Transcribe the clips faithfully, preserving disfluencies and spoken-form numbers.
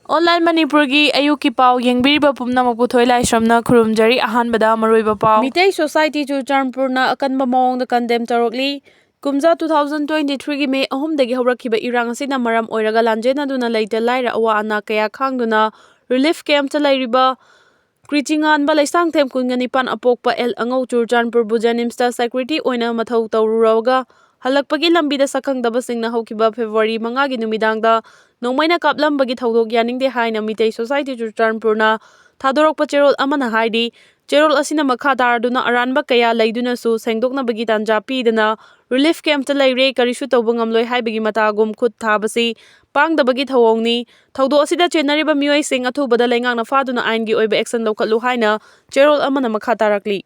Online ꯃꯅꯤꯄꯨꯔꯒꯤ ꯑꯌꯨꯛꯀꯤ ꯄꯥꯎ ꯌꯦꯡꯕꯤꯔꯤꯕ ꯄꯨꯝꯅꯃꯛꯄꯨ ꯊꯣꯏ ꯂꯥꯏꯁ꯭ꯔꯝꯅ ꯈꯨꯔꯨꯝꯖꯔꯤ꯫ ꯑꯍꯥꯟꯕꯗ ꯃꯔꯨꯑꯣꯏꯕ ꯄꯥꯎ꯫ ꯃꯤꯇꯩ ꯁꯣꯁꯥꯏꯇꯤ ꯆꯨꯔꯆꯥꯟꯄꯨꯔꯅ ꯑꯀꯟꯕ ꯃꯑꯣꯡꯗ ꯀꯟꯗꯦꯝ ꯇꯧꯔꯛꯂꯤ꯫ ꯀꯨꯝꯖꯥ two thousand twenty threeꯒꯤ ꯃꯦ ꯑꯍꯨꯝꯗꯒꯤ ꯍꯧꯔꯛꯈꯤꯕ ꯏꯔꯥꯡ ꯑꯁꯤꯅ ꯃꯔꯝ ꯑꯣꯏꯔꯒ ꯂꯥꯟꯖꯦꯟꯅꯗꯨꯅ ꯂꯩꯇ ꯂꯥꯏꯔ ꯑꯋꯥ ꯑꯅꯥ ꯀꯌꯥ ꯈꯥꯡꯗꯨꯅ ꯔꯤꯂꯤꯐ ꯀꯦꯝꯞꯇ ꯂꯩꯔꯤꯕ ꯀ꯭ꯔꯤꯆꯤꯉꯥꯟꯕ ꯂꯩꯁꯥꯡꯊꯦꯝ ꯀꯨꯟꯒ ꯅꯤꯄꯥꯟ ꯑꯄꯣꯛꯄ ꯑꯦꯜ ꯑꯉꯧ ꯆꯨꯔꯆꯥꯟꯄꯨꯔꯕꯨ ꯖꯦꯅꯤꯝꯁꯇ ꯁꯦꯀ꯭ꯌꯨꯔꯤꯇꯤ ꯑꯣꯏꯅ ꯃꯊꯧ ꯇꯧꯔꯨꯔꯒ ꯍꯜꯂꯛꯄꯒꯤ ꯂꯝꯕꯤꯗ ꯁꯛꯈꯪꯗꯕꯁꯤꯡꯅ ꯍꯧꯈꯤꯕ ꯐꯦꯕ꯭ꯔꯨꯋꯥꯔꯤ ꯃꯉꯥꯒꯤ ꯅꯨꯃꯤꯗꯥꯡꯗ ꯅꯣꯡꯃꯩꯅ ꯀꯥꯞꯂꯝꯕꯒꯤ ꯊꯧꯗꯣꯛ ꯌꯥꯅꯤꯡꯗꯦ ꯍꯥꯏꯅ ꯃꯤꯇꯩ ꯁꯣꯁꯥꯏꯇꯤ ꯆꯨꯔꯆꯥꯟꯄꯨꯔꯅ ꯊꯥꯗꯣꯔꯛꯄ ꯆꯦꯔꯣꯜ ꯑꯃꯅ ꯍꯥꯏꯔꯤ꯫ ꯆꯦꯔꯣꯜ ꯑꯁꯤꯅ ꯃꯈꯥ ꯇꯥꯔꯗꯨꯅ ꯑꯔꯥꯟꯕ ꯀꯌꯥ ꯂꯩꯗꯨꯅꯁꯨ ꯁꯦꯡꯗꯣꯛꯅꯕꯒꯤ ꯇꯥꯟꯖꯥ ꯄꯤꯗꯅ ꯔꯤꯂꯤꯐ ꯀꯦꯝꯞꯇ ꯂꯩꯔꯦ, ꯀꯔꯤꯁꯨ ꯇꯧꯕ ꯉꯝꯂꯣꯏ ꯍꯥꯏꯕꯒꯤ ꯃꯇꯥꯒꯨꯝ ꯈꯨꯠ ꯊꯥꯕꯁꯤ ꯄꯥꯡꯗꯕꯒꯤ ꯊꯧꯑꯣꯡꯅꯤ꯫ ꯊꯧꯗꯣꯛ ꯑꯁꯤꯗ ꯆꯦꯟꯅꯔꯤꯕ ꯃꯤꯑꯣꯏꯁꯤꯡ ꯑꯊꯨꯕꯗ ꯂꯩꯉꯥꯛꯅ ꯐꯥꯗꯨꯅ ꯑꯥꯏꯟꯒꯤ ꯑꯣꯏꯕ ꯑꯦꯛꯁꯟ ꯂꯧꯈꯠꯂꯨ ꯍꯥꯏꯅ ꯆꯦꯔꯣꯜ ꯑꯃꯅ ꯃꯈꯥ ꯇꯥꯔꯛꯂꯤ꯫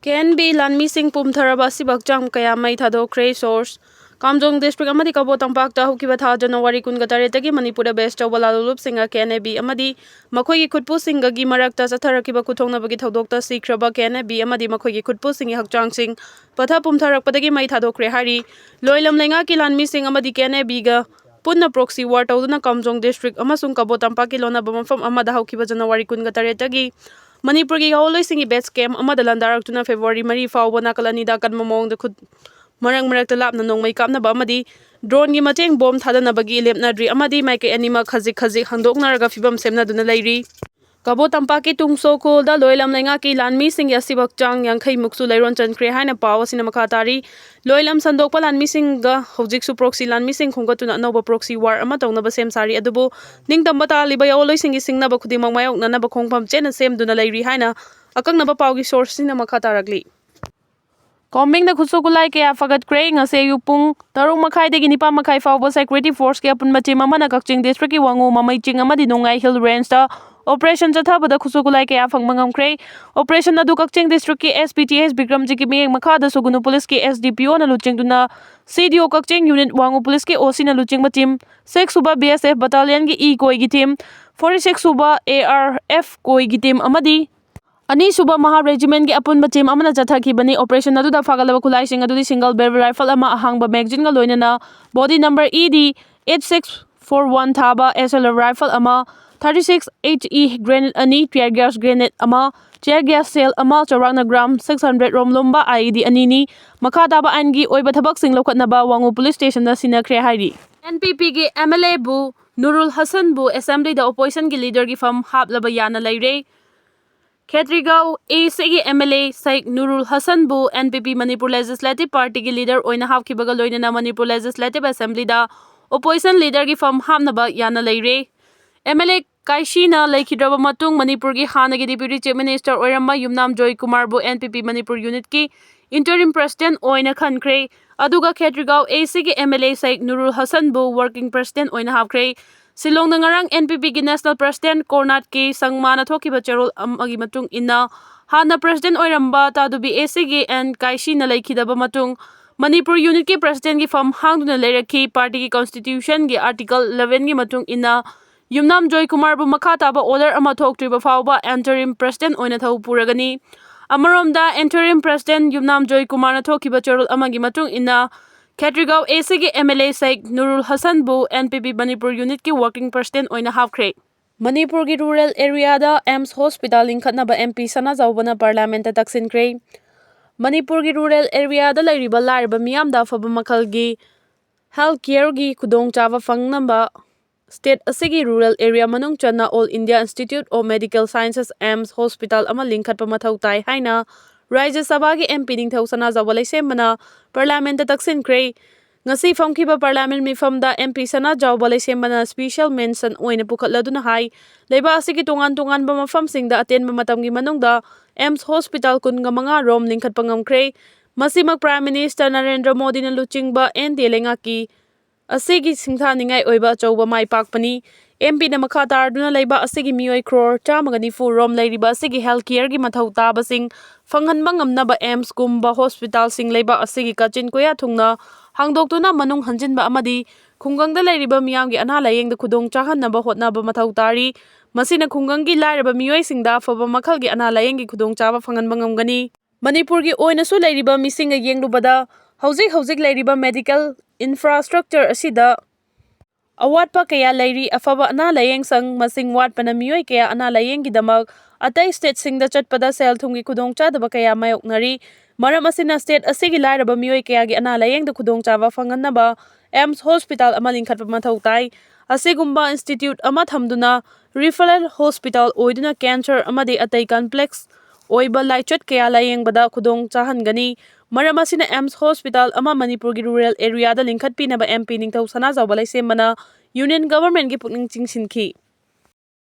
ꯀꯦ ꯑꯦꯟ ꯕꯤ ꯂꯥꯟꯃꯤꯁꯤꯡ ꯄꯨꯝꯊꯔꯕ ꯑꯁꯤꯕ ꯍꯛꯆꯥꯡ ꯀꯌꯥ ꯃꯩ ꯊꯥꯗꯣꯛꯈ꯭ꯔꯦ꯫ ꯁꯣꯔꯁ: ꯀꯥꯝꯖꯣꯡ ꯗꯤꯁꯇ꯭ꯔꯤꯛ ꯑꯃꯗꯤ ꯀꯕꯣ ꯇꯝꯄꯥꯛꯇ ꯍꯧꯈꯤꯕ ꯊꯥ ꯖꯅꯋꯥꯔꯤ ꯀꯨꯟꯒ ꯇꯔꯦꯠꯇꯒꯤ ꯃꯅꯤꯄꯨꯔꯗ ꯕꯦꯁ ꯇꯧꯕ ꯂꯥꯂꯣꯡꯂꯨꯞꯁꯤꯡꯒ ꯀꯦ ꯑꯦꯟ ꯑꯦ ꯕꯤ ꯑꯃꯗꯤ ꯃꯈꯣꯏꯒꯤ ꯈꯨꯠꯄꯨꯁꯤꯡꯒꯒꯤ ꯃꯔꯛꯇ ꯆꯠꯊꯔꯛꯈꯤꯕ ꯈꯨꯠꯊꯣꯛꯅꯕꯒꯤ ꯊꯧꯗꯣꯛꯇ ꯁꯤꯈ꯭ꯔꯕ ꯀꯦ ꯑꯦꯟ ꯑꯦ ꯕꯤ ꯑꯃꯗꯤ ꯃꯈꯣꯏꯒꯤ ꯈꯨꯠꯄꯨꯁꯤꯡꯒꯤ ꯍꯛꯆꯥꯡꯁꯤꯡ ꯄꯠꯊ ꯄꯨꯝꯊꯔꯛꯄꯗꯒꯤ ꯃꯩ ꯊꯥꯗꯣꯛꯈ꯭ꯔꯦ ꯍꯥꯏꯔꯤ꯫ ꯂꯣꯏꯂꯝ ꯂꯩꯉꯥꯛꯀꯤ ꯂꯥꯟꯃꯤꯁꯤꯡ ꯑꯃꯗꯤ ꯀꯦ ꯑꯦꯟ ꯑꯦ ꯕꯤꯒ ꯄꯨꯟꯅ ꯄ꯭ꯔꯣꯛꯁꯤ ꯋꯥꯔ ꯇꯧꯗꯨꯅ ꯀꯥꯝꯖꯣꯡ ꯗꯤꯁꯇ꯭ꯔꯤꯛ ꯑꯃꯁꯨꯡ ꯀꯕꯣ ꯇꯝꯄꯥꯛꯀꯤ ꯂꯣꯟꯅꯕ ꯃꯐꯝ ꯑꯃꯗ ꯍꯧꯈꯤꯕ ꯖꯅꯋꯥꯔꯤ ꯀꯨꯟꯒ ꯇꯔꯦꯠꯇꯒꯤ ꯃꯅꯤꯄꯨꯔꯒꯤ ꯌꯥꯑꯣꯟꯂꯣꯏꯁꯤꯡꯒꯤ ꯕꯦꯁ ꯀꯦꯝꯞ ꯑꯃꯗ ꯂꯥꯟꯗꯥꯔꯛꯇꯨꯅ ꯐꯦꯕ꯭ꯔꯨꯋꯥꯔꯤ ꯃꯔꯤ ꯐꯥꯎꯕ ꯅꯥꯀꯜ ꯑꯅꯤꯗ ꯑꯀꯟꯕ ꯃꯑꯣꯡꯗ ꯈꯨꯠ ꯃꯔꯛ ꯃꯔꯛꯇ ꯂꯥꯞꯅ ꯅꯣꯡꯃꯩ ꯀꯥꯞꯅꯕ ꯑꯃꯗꯤ ꯗ꯭ꯔꯣꯟꯒꯤ ꯃꯇꯦꯡ ꯕꯣꯝ ꯊꯥꯗꯅꯕꯒꯤ ꯂꯦꯞꯅꯗ꯭ꯔꯤ ꯑꯃꯗꯤ ꯃꯥꯏꯀꯩ ꯑꯅꯤꯃꯛ ꯈꯖꯤꯛ ꯈꯖꯤꯛ ꯍꯥꯡꯗꯣꯛꯅꯔꯒ ꯐꯤꯕꯝ ꯁꯦꯝꯅꯗꯨꯅ ꯂꯩꯔꯤ꯫ ꯀꯕꯣ ꯇꯝꯄꯥꯛꯀꯤ ꯇꯨꯡꯁꯣ ꯈꯨꯜꯗ ꯂꯣꯏꯂꯝ ꯂꯩꯉꯥꯛꯀꯤ ꯂꯥꯟꯃꯤꯁꯤꯡꯒꯤ ꯑꯁꯤꯕ ꯍꯛꯆꯥꯡ ꯌꯥꯡꯈꯩ ꯃꯨꯛꯁꯨ ꯂꯩꯔꯣꯟ ꯆꯟꯈ꯭ꯔꯦ ꯍꯥꯏꯅ ꯄꯥꯎ ꯑꯁꯤꯅ ꯃꯈꯥ ꯇꯥꯔꯤ꯫ ꯂꯣꯏꯂꯝ ꯁꯟꯗꯣꯛꯄ ꯂꯥꯟꯃꯤꯁꯤꯡꯒ ꯍꯧꯖꯤꯛꯁꯨ ꯄ꯭ꯔꯣꯛꯁꯤ ꯂꯥꯟꯃꯤꯁꯤꯡ ꯈꯣꯝꯒꯠꯇꯨꯅ ꯑꯅꯧꯕ ꯄ꯭ꯔꯣꯛꯁꯤ ꯋꯥꯔ ꯑꯃ ꯇꯧꯅꯕ ꯁꯦꯝ ꯁꯥꯔꯤ, ꯑꯗꯨꯕꯨ ꯅꯤꯡꯇꯝꯕ ꯇꯥꯜꯂꯤꯕ ꯌꯥꯑꯣꯟꯂꯣꯏꯁꯤꯡꯒꯤ ꯁꯤꯡꯅꯕ ꯈꯨꯗꯤꯡꯃꯛ ꯃꯥꯌꯣꯛꯅꯅꯕ ꯈꯣꯡꯐꯝ ꯆꯦꯠꯅ ꯁꯦꯝꯗꯨꯅ ꯂꯩꯔꯤ ꯍꯥꯏꯅ ꯑꯀꯛꯅꯕ ꯄꯥꯎꯒꯤ ꯁꯣꯔꯁꯁꯤꯡꯅ ꯃꯈꯥ ꯇꯥꯔꯛꯂꯤ꯫ ꯀꯣꯝꯕꯤꯡꯗ ꯈꯨꯠꯁꯨ ꯈꯨꯠꯂꯥꯏ ꯀꯌꯥ ꯐꯒꯠꯈ꯭ꯔꯦ꯫ ꯉꯁꯤ ꯑꯌꯨꯛ ꯄꯨꯡ ꯇꯔꯨꯛ ꯃꯈꯥꯏꯗꯒꯤ ꯅꯤꯄꯥꯟ ꯃꯈꯥꯏ ꯐꯥꯎꯕ ꯁꯦꯀ꯭ꯌꯨꯔꯤꯇꯤ ꯐꯣꯔꯁꯀꯤ ꯑꯄꯨꯟꯕ ꯇꯤꯝ ꯑꯃꯅ ꯀꯛꯆꯤꯡ ꯗꯤꯁꯇ꯭ꯔꯤꯛꯀꯤ ꯋꯥꯉꯨ, ꯃꯃꯩ ꯆꯤꯡ ꯑꯃꯗꯤ ꯅꯨꯡꯉꯥꯏ ꯍꯤꯜ ꯔꯦꯟꯖꯇ ꯑꯣꯄꯔꯦꯁꯟ ꯆꯠꯊꯕꯗ ꯈꯨꯠꯁꯨ ꯈꯨꯠꯂꯥꯏ ꯀꯌꯥ ꯐꯪꯕ ꯉꯝꯈ꯭ꯔꯦ꯫ ꯑꯣꯄꯔꯦꯁꯟ ꯑꯗꯨ ꯀꯛꯆꯤꯡ ꯗꯤꯁꯇ꯭ꯔꯤꯛꯀꯤ ꯑꯦꯁ ꯄꯤ ꯇꯤ ꯑꯦꯁ ꯕꯤꯀ꯭ꯔꯝꯖꯤꯠꯀꯤ ꯃꯤꯠꯌꯦꯡ ꯃꯈꯥꯗ ꯁꯨꯒꯨꯅꯨ ꯄꯨꯂꯤꯁꯀꯤ ꯑꯦꯁ ꯗꯤ ꯄꯤ ꯑꯣꯅ ꯂꯨꯆꯤꯡꯗꯨꯅ ꯁꯤ ꯗꯤ ꯑꯣ ꯀꯛꯆꯤꯡ ꯌꯨꯅꯤꯠ ꯋꯥꯉꯨ ꯄꯨꯂꯤꯁꯀꯤ ꯑꯣ ꯁꯤꯅ ꯂꯨꯆꯤꯡꯕ ꯇꯤꯝ, ꯁꯤꯛꯁ ꯁꯨꯕ ꯕꯤ ꯑꯦꯁ F ꯕꯠꯇꯥꯂꯤꯌꯟꯒꯤ E ꯀꯣꯏꯒꯤ team, forty six ꯁꯨꯕ ꯑꯦ ꯑꯥꯔ ꯑꯦꯐ ꯀꯣꯏꯒꯤ ꯇꯤꯝ ꯑꯃꯗꯤ ꯑꯅꯤꯁꯨꯕ ꯃꯍꯥ ꯔꯦꯖꯤꯃꯦꯟꯒꯤ ꯑꯄꯨꯟꯕ ꯇꯤꯝ ꯑꯃꯅ ꯆꯠꯊꯈꯤꯕꯅꯤ꯫ ꯑꯣꯄꯔꯦꯁꯟ ꯑꯗꯨꯗ ꯐꯥꯒꯠꯂꯕ ꯈꯨꯠꯂꯥꯏꯁꯤꯡ ꯑꯗꯨꯗꯤ ꯁꯤꯡꯒꯜ ꯕꯦꯔꯦꯜ ꯔꯥꯏꯐꯜ ꯑꯃ, ꯑꯍꯥꯡꯕ ꯃꯦꯒꯖꯤꯟꯒ ꯂꯣꯏꯅꯅ body number E D eight six four one ꯊꯥꯕ S L R rifle ꯑꯃ, thirty six H E grenade ꯑꯅꯤ, tear gas grenade ꯑꯃ, tear gas shell ꯑꯃ, ꯆꯥꯎꯔꯥꯛꯅ gram six hundred ꯔꯣꯝ ꯂꯨꯝꯕ I E D ꯑꯅꯤꯅꯤ꯫ ꯃꯈꯥ ꯇꯥꯕ ꯑꯥꯏꯟꯒꯤ ꯑꯣꯏꯕ ꯊꯕꯛꯁꯤꯡ ꯂꯧꯈꯠꯅꯕ ꯋꯥꯉꯨ police stationꯗ ꯁꯤꯟꯅꯈ꯭ꯔꯦ ꯍꯥꯏꯔꯤ꯫ N P Pꯒꯤ M L Aꯕꯨ ꯅꯨꯔꯨꯜ ꯍꯁꯟꯕꯨ assemblyꯗ oppositionꯒꯤ leaderꯒꯤ ꯐꯝ ꯍꯥꯞꯂꯕ ꯌꯥꯅ ꯂꯩꯔꯦ꯫ ꯈꯦꯇ꯭ꯔꯤꯒꯥꯎ A Cꯒꯤ M L A Sheikh ꯅꯨꯔꯨꯜ ꯍꯁꯟꯕꯨ N P P Manipur Legislative Partyꯒꯤ leader ꯑꯣꯏꯅ ꯍꯥꯞꯈꯤꯕꯒ ꯂꯣꯏꯅꯅ ꯃꯅꯤꯄꯨꯔ Legislative Assemblyꯗ opposition leaderꯒꯤ ꯐꯝ ꯍꯥꯞꯅꯕ ꯌꯥꯅ ꯂꯩꯔꯦ꯫ M L A ꯀꯥꯏꯁꯤꯅ ꯂꯩꯈꯤꯗ꯭ꯔꯕ ꯃꯇꯨꯡ ꯃꯅꯤꯄꯨꯔꯒꯤ ꯍꯥꯟꯅꯒꯤ Deputy Chief Minister ꯑꯣꯏꯔꯝꯕ ꯌꯨꯝꯅꯥꯝ ꯖꯣꯏ ꯀꯨꯃꯥꯔꯕꯨ N P P Manipur unitꯀꯤ interim president ꯑꯣꯏꯅ ꯈꯟꯈ꯭ꯔꯦ꯫ ꯑꯗꯨꯒ ꯈꯦꯇ꯭ꯔꯤꯒꯥꯎ A Cꯒꯤ M L A Sheikh ꯅꯨꯔꯨꯜ ꯍꯁꯟꯕꯨ working president ꯑꯣꯏꯅ ꯍꯥꯞꯈ꯭ꯔꯦ꯫ ꯁꯤꯂꯣꯡꯗ ꯉꯔꯥꯡ N P Pꯒꯤ national president ꯀꯣꯔꯅꯥꯠꯀꯤ ꯁꯪꯃꯥꯅ ꯊꯣꯛꯈꯤꯕ ꯆꯦꯔꯣꯜ ꯑꯃꯒꯤ ꯃꯇꯨꯡ ꯏꯟꯅ, ꯍꯥꯟꯅ president ꯑꯣꯏꯔꯝꯕ ꯇꯥꯗꯨꯕꯤ A Cꯒꯤ N ꯀꯥꯏꯁꯤꯅ ꯂꯩꯈꯤꯗꯕ ꯃꯇꯨꯡ ꯃꯅꯤꯄꯨꯔ unitꯀꯤ presidentꯒꯤ ꯐꯝ ꯍꯥꯡꯗꯨꯅ ꯂꯩꯔꯛꯈꯤ꯫ Partyꯒꯤ constitutionꯒꯤ article elevenꯒꯤ ꯃꯇꯨꯡ ꯏꯟꯅ, ꯌꯨꯝꯅꯥꯝ ꯖꯣꯏ ꯀꯨꯃꯥꯔꯕꯨ ꯃꯈꯥ ꯇꯥꯕ order ꯑꯃ ꯊꯣꯛꯇ꯭ꯔꯤꯕ ꯐꯥꯎꯕ interim president ꯑꯣꯏꯅ ꯊꯧ ꯄꯨꯔꯒꯅꯤ꯫ ꯑꯃꯔꯣꯝꯗ, interim president ꯌꯨꯝꯅꯥꯝ ꯖꯣꯏ ꯀꯨꯃꯥꯔꯅ ꯊꯣꯛꯈꯤꯕ ꯆꯦꯔꯣꯜ ꯑꯃꯒꯤ ꯃꯇꯨꯡ ꯏꯟꯅ, ꯈꯦꯇ꯭ꯔꯤꯒꯥꯎ A Cꯒꯤ M L A Sheikh ꯅꯨꯔꯨꯜ ꯍꯁꯟꯕꯨ N P P Manipur unitꯀꯤ working president ꯑꯣꯏꯅ ꯍꯥꯞꯈ꯭ꯔꯦ꯫ ꯃꯅꯤꯄꯨꯔꯒꯤ rural areaꯗ AIIMS hospital ꯂꯤꯡꯈꯠꯅꯕ M P ꯁꯅꯥꯖꯥꯎꯕꯅ parliamentꯇ ꯇꯛꯁꯤꯟꯈ꯭ꯔꯦ꯫ ꯃꯅꯤꯄꯨꯔꯒꯤ rural areaꯗ ꯂꯩꯔꯤꯕ ꯂꯥꯏꯔꯕ ꯃꯤꯌꯥꯝꯗ ꯑꯐꯕ ꯃꯈꯜꯒꯤ health careꯒꯤ ꯈꯨꯗꯣꯡꯆꯥꯕ ꯐꯪꯅꯕ state ꯑꯁꯤꯒꯤ rural area ꯃꯅꯨꯡ ꯆꯟꯅ All India Institute of Medical Sciences, AIIMS hospital ꯑꯃ ꯂꯤꯡꯈꯠꯄ ꯃꯊꯧ ꯇꯥꯏ ꯍꯥꯏꯅ ꯔꯥꯖ꯭ꯌ ꯁꯚꯥꯒꯤ M P ꯅꯤꯡꯊꯧ ꯁꯅꯥꯖꯥꯎꯕ ꯂꯩꯁꯦꯝꯕꯅ parliamentꯇ ꯇꯛꯁꯤꯟꯈ꯭ꯔꯦ꯫ ꯉꯁꯤ ꯐꯝꯈꯤꯕ parliament ꯃꯤꯐꯝꯗ M P ꯁꯅꯥꯖꯥꯎꯕ ꯂꯩꯁꯦꯝꯕꯅ special mention ꯑꯣꯏꯅ ꯄꯨꯈꯠꯂꯗꯨꯅ ꯍꯥꯏ, ꯂꯩꯕꯥꯛ ꯑꯁꯤꯒꯤ ꯇꯣꯉꯥꯟ ꯇꯣꯉꯥꯟꯕ ꯃꯐꯝꯁꯤꯡꯗ ꯑꯇꯦꯟꯕ ꯃꯇꯝꯒꯤ ꯃꯅꯨꯡꯗ AIIMS hospital ꯀꯨꯟꯒ ꯃꯉꯥ ꯔꯣꯝ ꯂꯤꯡꯈꯠꯄ ꯉꯝꯈ꯭ꯔꯦ꯫ ꯃꯁꯤꯃꯛ Prime Minister ꯅꯔꯦꯟꯗ꯭ꯔ ꯃꯣꯗꯤꯅ ꯂꯨꯆꯤꯡꯕ N D A ꯂꯩꯉꯥꯛꯀꯤ ꯑꯁꯤꯒꯤ ꯁꯤꯡꯊꯥꯅꯤꯡꯉꯥꯏ ꯑꯣꯏꯕ ꯑꯆꯧꯕ ꯃꯥꯏ ꯄꯥꯛꯄꯅꯤ꯫ M Pꯅ ꯃꯈꯥ ꯇꯥꯔꯗꯨꯅ ꯂꯩꯕꯥꯛ ꯑꯁꯤꯒꯤ ꯃꯤꯑꯣꯏ crore ꯆꯥꯝꯃꯒ ꯅꯤꯐꯨ ꯔꯣꯝ ꯂꯩꯔꯤꯕ ꯑꯁꯤꯒꯤ health careꯒꯤ ꯃꯊꯧ ꯇꯥꯕꯁꯤꯡ ꯐꯪꯍꯟꯕ ꯉꯝꯅꯕ AIIMSꯀꯨꯝꯕ hospitalꯁꯤꯡ ꯂꯩꯕꯥꯛ ꯑꯁꯤꯒꯤ ꯀꯥꯆꯤꯟ ꯀꯣꯌꯥ ꯊꯨꯡꯅ ꯍꯥꯡꯗꯣꯛꯇꯨꯅ ꯃꯅꯨꯡ ꯍꯟꯖꯤꯟꯕ ꯑꯃꯗꯤ ꯈꯨꯡꯒꯪꯗ ꯂꯩꯔꯤꯕ ꯃꯤꯌꯥꯝꯒꯤ ꯑꯅꯥ ꯂꯥꯌꯦꯡꯗ ꯈꯨꯗꯣꯡ ꯆꯥꯍꯟꯅꯕ ꯍꯣꯠꯅꯕ ꯃꯊꯧ ꯇꯥꯔꯤ꯫ ꯃꯁꯤꯅ ꯈꯨꯡꯒꯪꯒꯤ ꯂꯥꯏꯔꯕ ꯃꯤꯑꯣꯏꯁꯤꯡꯗ ꯑꯐꯕ ꯃꯈꯜꯒꯤ ꯑꯅꯥ ꯂꯥꯌꯦꯡꯒꯤ ꯈꯨꯗꯣꯡꯆꯥꯕ ꯐꯪꯍꯟꯕ ꯉꯝꯒꯅꯤ꯫ ꯃꯅꯤꯄꯨꯔꯒꯤ ꯑꯣꯏꯅꯁꯨ ꯂꯩꯔꯤꯕ ꯃꯤꯁꯤꯡꯒ ꯌꯦꯡꯂꯨꯕꯗ ꯍꯧꯖꯤꯛ ꯍꯧꯖꯤꯛ ꯂꯩꯔꯤꯕ medical infrastructure ꯑꯁꯤꯗ ꯑꯋꯥꯠꯄ ꯀꯌꯥ ꯂꯩꯔꯤ꯫ ꯑꯐꯕ ꯑꯅꯥ ꯂꯥꯌꯦꯡ ꯁꯪ ꯃꯁꯤꯡ ꯋꯥꯠꯄꯅ ꯃꯤꯑꯣꯏ ꯀꯌꯥ ꯑꯅꯥ ꯂꯥꯌꯦꯡꯒꯤꯗꯃꯛ ꯑꯇꯩ ꯁ꯭ꯇꯦꯠꯁꯤꯡꯗ ꯆꯠꯄꯗ ꯁꯦꯜ ꯊꯨꯝꯒꯤ ꯈꯨꯗꯣꯡꯆꯥꯗꯕ ꯀꯌꯥ ꯃꯥꯌꯣꯛꯅꯔꯤ꯫ ꯃꯔꯝ ꯑꯁꯤꯅ ꯁ꯭ꯇꯦꯠ ꯑꯁꯤꯒꯤ ꯂꯥꯏꯔꯕ ꯃꯤꯑꯣꯏ ꯀꯌꯥꯒꯤ ꯑꯅꯥ ꯂꯥꯌꯦꯡꯗ ꯈꯨꯗꯣꯡꯆꯥꯕ ꯐꯪꯍꯟꯅꯕ ꯑꯦꯝꯁ ꯍꯣꯁꯄꯤꯇꯥꯜ ꯑꯃ ꯂꯤꯡꯈꯠꯄ ꯃꯊꯧ ꯇꯥꯏ꯫ ꯑꯁꯤꯒꯨꯝꯕ ꯏꯟꯁꯇꯤꯇ꯭ꯌꯨꯠ ꯑꯃ ꯊꯝꯗꯨꯅ ꯔꯤꯐꯔꯦꯜ ꯍꯣꯁꯄꯤꯇꯥꯜ ꯑꯣꯏꯗꯨꯅ ꯀꯦꯟꯁꯔ ꯑꯃꯗꯤ ꯑꯇꯩ ꯀꯝꯄ꯭ꯂꯦꯛꯁ ꯑꯣꯏꯕ ꯂꯥꯏꯆꯠ ꯀꯌꯥ ꯂꯥꯌꯦꯡꯕꯗ ꯈꯨꯗꯣꯡ ꯆꯥꯍꯟꯒꯅꯤ꯫ ꯃꯔꯝ ꯑꯁꯤꯅ ꯑꯦꯝꯁ ꯍꯣꯁꯄꯤꯇꯥꯜ ꯑꯃ ꯃꯅꯤꯄꯨꯔꯒꯤ ꯔꯨꯔꯦꯜ ꯑꯦꯔꯤꯌꯥꯗ ꯂꯤꯡꯈꯠꯄꯤꯅꯕ ꯑꯦꯝ ꯄꯤ ꯅꯤꯡꯊꯧ ꯁꯅꯥꯖꯥꯎꯕ ꯂꯩꯁꯦꯝꯕꯅ ꯌꯨꯅꯤꯌꯟ ꯒꯚꯔꯟꯃꯦꯟꯠꯀꯤ ꯄꯨꯛꯅꯤꯡ ꯆꯤꯡꯁꯤꯟꯈꯤ꯫